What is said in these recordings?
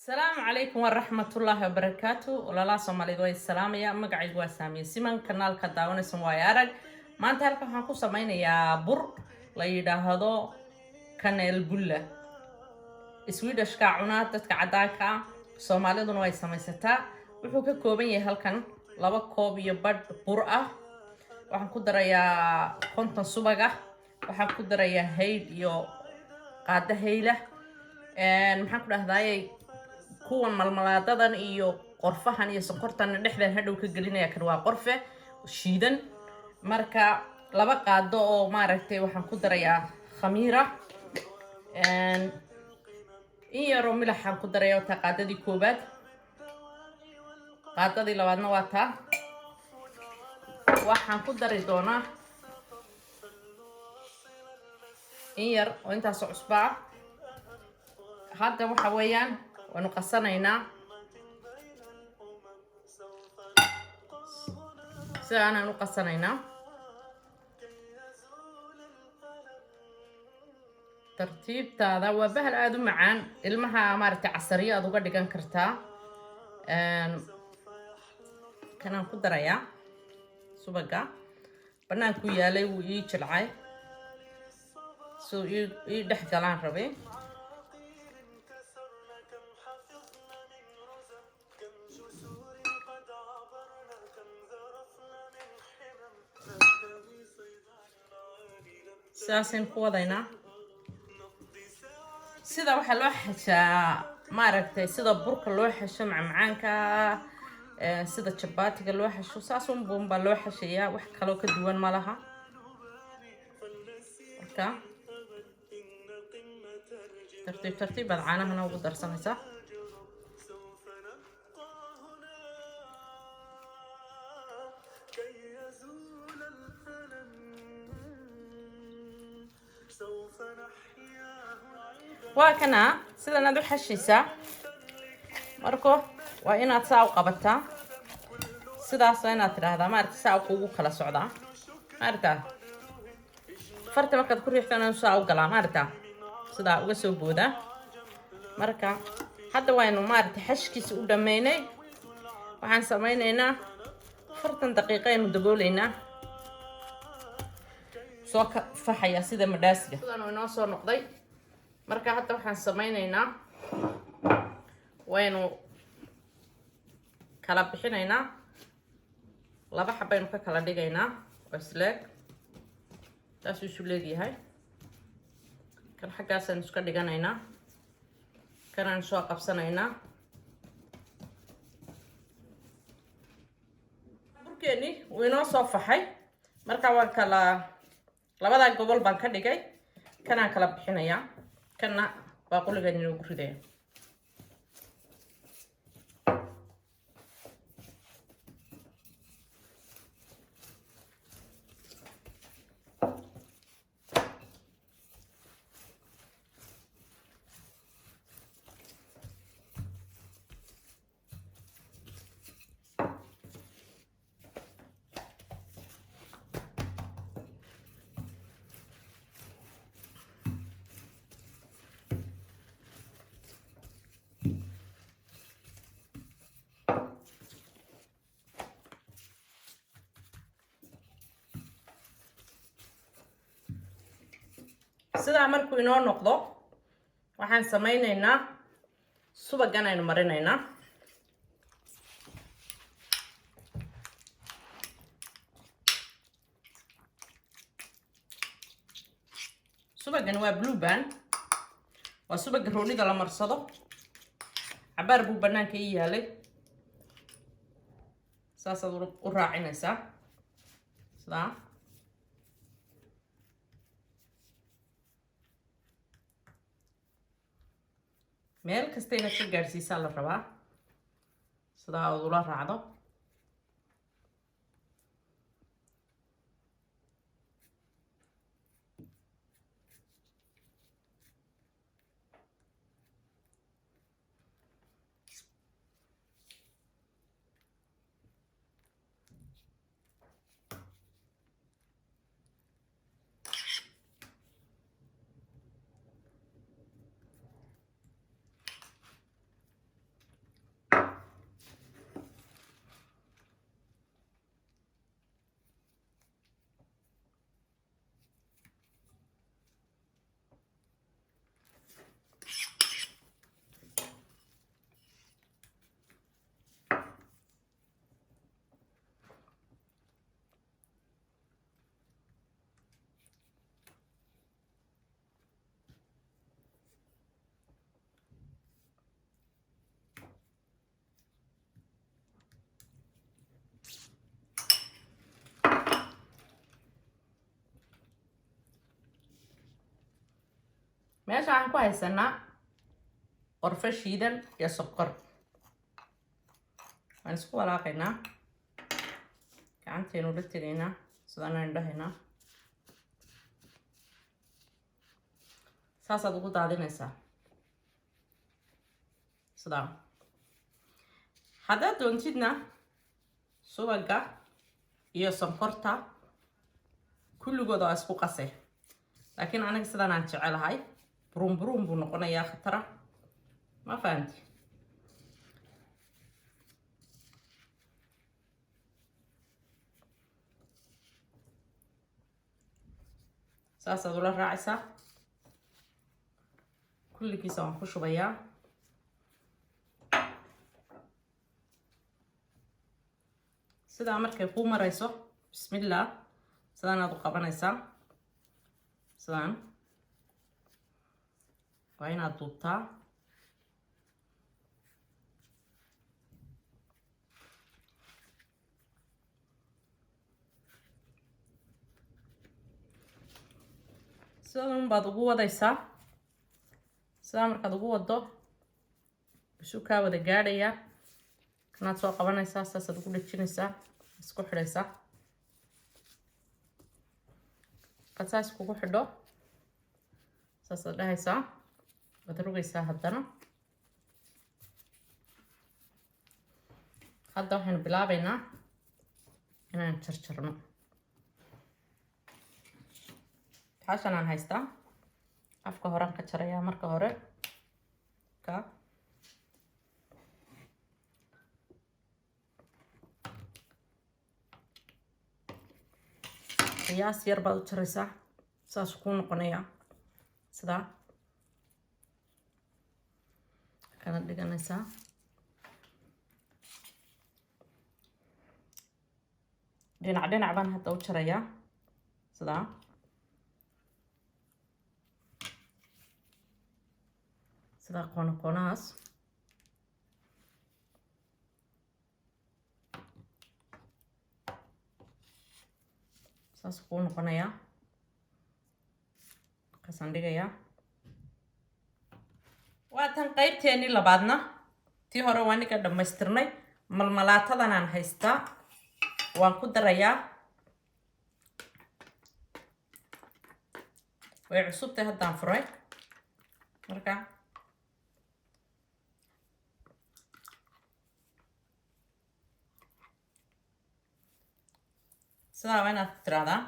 Asalaamu calaykum waraxmatullaahi wabarakaatu. Walaalaha Soomaaliyeed, waa salaamaya. Magacaygu waa Saamiye Siman, kanaalka daawanaysan waayo arag. Maanta halkan waxaan ku sameynayaa bur la yidhaahdo kanelbulle. Swedishka cunaa, dadka caddaanka ah, Soomaaliduna way samaysataa. Wuxuu ka kooban yahay halkan 2 koob iyo badh bur ah. Waxaan ku darayaa 50 subag ah, waxaan ku darayaa hayd iyo qaado hayla, maxaan ku dhahdaayey, kuwan malmalaadadan iyo qorfahan iyo sonkortan dhexdan hadhow ka gelinaya. Kan waa qorfe shiidan. Marka 2 qaado oo maaragtay waxaan ku darayaa khamiira, in yaroo milaxaan ku daraya. Taa qaadadii koobaad, qaadadii labaadna waa taa. Waxaan ku dari doonaa in yar oo intaasoo cusba ah. Hadda waxa weeyaan waanu qasanaynaa, sidaanaan u qasanaynaa tartiibtaada. Waa bahal aada u macaan, ilmaha maaragtay casariyo aada uga dhigan kartaa. Kanaan ku darayaa subaga banaanku yaalay, wuu ii jilcay, siduu ii dhex galaan rabay. Sidaasaynu ku wadaynaa. Sida waxaa loo xashaa maaragtay, sida burka loo xasho macmacaanka, sida jabaatiga loo xasho, saas unbun baa loo xashayaa, wax kaloo ka duwan ma laha. Marka tartiib tartiib baad caanahana ugu darsanaysaa. Waa kana sidan aad u xashaysaa. Marka waa inaad saa u qabataa, sidaas waa inaad tidhaahdaa, maaragta, saa kugu kala socdaa. Maaragta, farta markaad ku riixdana saa u galaa, maaragta, sidaa uga soo boodaa. Marka hadda waynu maaragta xashkiisa u dhameynay. Waxaan sameyneynaa 40 daqiiqo aynu dabooleynaa, soo ka faxaya sida madhaasiga. Sidan uu inoo soo noqday. Marka hadda waxaan sameyneynaa, waynu kala bixinaynaa, laba xabaynu ka kala dhigaynaa oo isleeg, saasuu isu leegyahay. Kan xaggaasaan iska dhiganaynaa, kanaan soo qabsanaynaa. Burkeeni wuu inoo soo faxay. Marka waan kala, labadaa gobol baan ka dhigay, kanaan kala bixinayaa, kanna baaquligan inoogu ridaya. Sidaa markuu inoo noqdo, waxaan sameyneynaa subagan aynu marinaynaa. Subagan waa Blue Band, waa subaga roodhida la marsado. Cabaar buu banaanka ii yaalay. Saasaad u raacinaysaa sidaa. Meel kasta inaad ka gaadhsiisaa la rabaa, sidaa aad ula raacdo. Meesha waxaan ku haysanaa qorfo shiidan iyo sokor. Waan isku walaaqaynaa, gacantaynu la tegaynaa, sidaan aynu dhahaynaa. Saasaad ugu daadinaysaa sidaa. Haddaad doontidna subaga iyo sonkorta kulligood waa isku qase, laakiin aniga sidaan aan jecelahay. Buruun buruun buu noqonayaa, khatara. Ma fahanti? Saasaad ula raacaysaa. Kulligiisa waan ku shubayaa. Sidaa markay kuu marayso, bismillah, sidaanaad u qabanaysaa. Sidaan waa inaad duubtaa. Sidan baad ugu wadaysaa. Sidaa markaad ugu wado, isu kaa wada gaadhayaa. Kanaad soo qabanaysaa, saasaad ugu dhejinaysaa, isku xidhaysaa. Markaad saas kugu xidho, saasaad dhahaysaa, waad rogaysaa. Haddana hadda waxaynu bilaabaynaa inaan jarjarno. Xaashan aan haystaa, afka horaan ka jarayaa marka hore. Ka qiyaas yar baad u jaraysaa, saas kuu noqonayaa. Sidaa kana dhiganaysaa. Dhinac dhinac baan hadda u jarayaa sidaa. Sidaa qoona qoonahaas saas kuu noqonayaa, markaasaan dhigayaa. Waa tan qaybteennii labaadna. Tii hore waa niga dhammaystirnay. Malmalaatadanaan haystaa, waan ku darayaa. Way cusubtay, haddaan furay. Marka sidaa waa inaad tiraahdaa.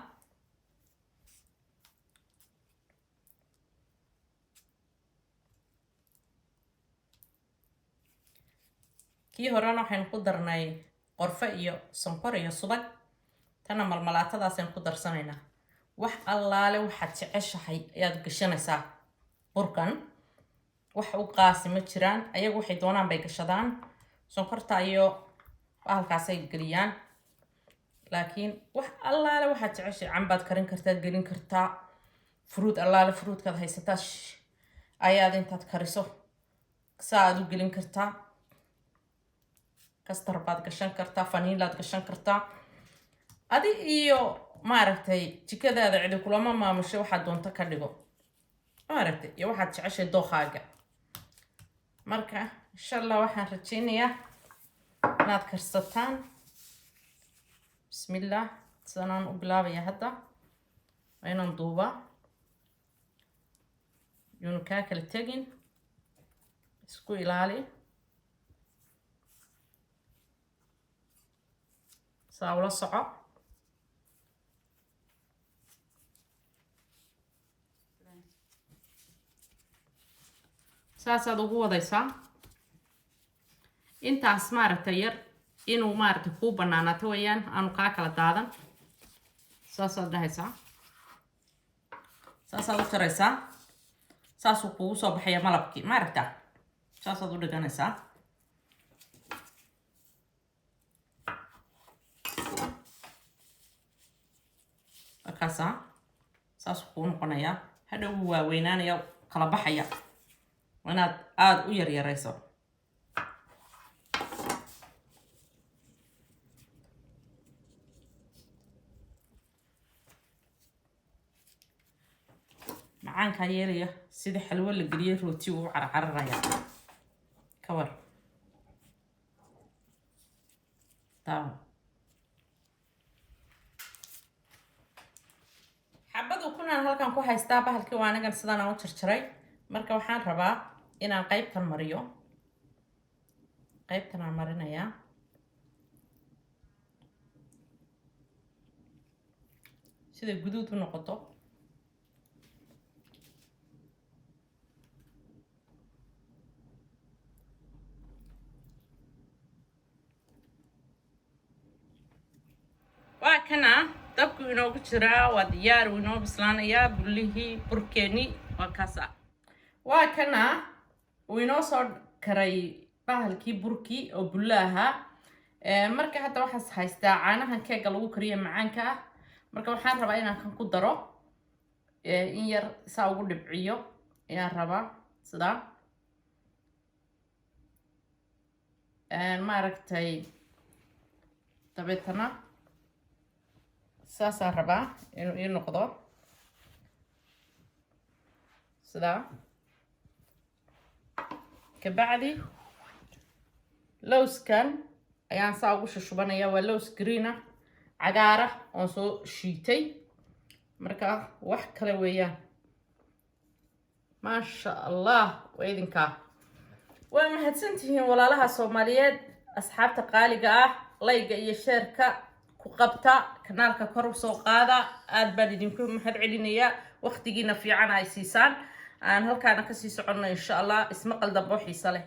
Kii horena waxaynu ku darnay qorfe iyo sonkor iyo subag, tana malmalaatadaasaynu ku darsanaynaa. Wax allaale waxaad jeceshahay ayaad gashanaysaa burkan. Wax u qaasi ma jiraan, ayagu waxay doonaan bay gashadaan, sonkorta iyo bahalkaasay geliyaan, laakiin wax allaale waxaad jeceshahay, cambaad karin kartaa, gelin kartaa, fruit allaale fruitkaad haysataa ayaad intaad kariso saa aad u gelin kartaa. Custard baad gashan kartaa, vanillaad gashan kartaa. Adi iyo maaragtay jikadaada cidi kulama maamushay, waxaad doonto ka dhigo, maaragtay, iyo waxaad jeceshay dookaaga. Marka insha Allah waxaan rajaynayaa inaad karsataan. Bismillah, sidanaan u bilaabaya hadda. Waa inaan duubaa, yuunu kaa kala tegin. Isku ilaali, saa ula soco. Saasaad ugu wadaysaa intaas, maaragtay, yar inuu maaragtay kuu banaanaato weeyaan, aanu kaa kala daadan. Saasaad dhahaysaa, saasaad u jaraysaa, saasuu kugu soo baxaya malabkii, maaragta, saasaad u dhiganaysaa. Markaasaa saasuu kugu noqonayaa. Hadhow wuu waaweynaanaya, kala baxaya. Waa inaad aada u yaryarayso. Macaankaa yeelaya sida xalwo la geliyay rooti uu carcararaya. Ka war daawo, xabad ukunaan halkan ku haystaa. Bahalkii waa anigan sidaan aan u jarjaray. Marka waxaan rabaa inaan qaybtan mariyo, qaybtan aan marinayaa. Siday guduud u noqoto. Waa kana, dabku inoogu jiraa, waa diyaar, wuu inoo bislaanayaa bullihii. Burkeeni waa kaasa. Waa kana, wuu inoo soo karay bahalkii burkii oo bullo ahaa. Marka hadda waxaas haystaa caanahan keega lagu kariyo macaanka ah. Marka waxaan rabaa inaan kan ku daro, in yar saa ugu dhibciyo ayaan rabaa, sidaa maaragtay. Dabeetana saasaan rabaa inuu ii noqdo sidaa. Kabacdi lowskan ayaan saa ugu shushubanaya. Waa lows green ah, cagaara oon soo shiitay. Marka wax kale weeyaan, maasha Allah. Waa idinkaa, waa mahadsantihiin walaalaha Soomaaliyeed, asxaabta qaaliga ah. Like-ga iyo share-ka ku qabta kanaalka, kor u soo qaada. Aad baan idinku mahad celinayaa waqtigiina fiican ay siisaan. Aan halkaana kasii soconno insha Allah. Ismaqal dambe oo xiiso leh.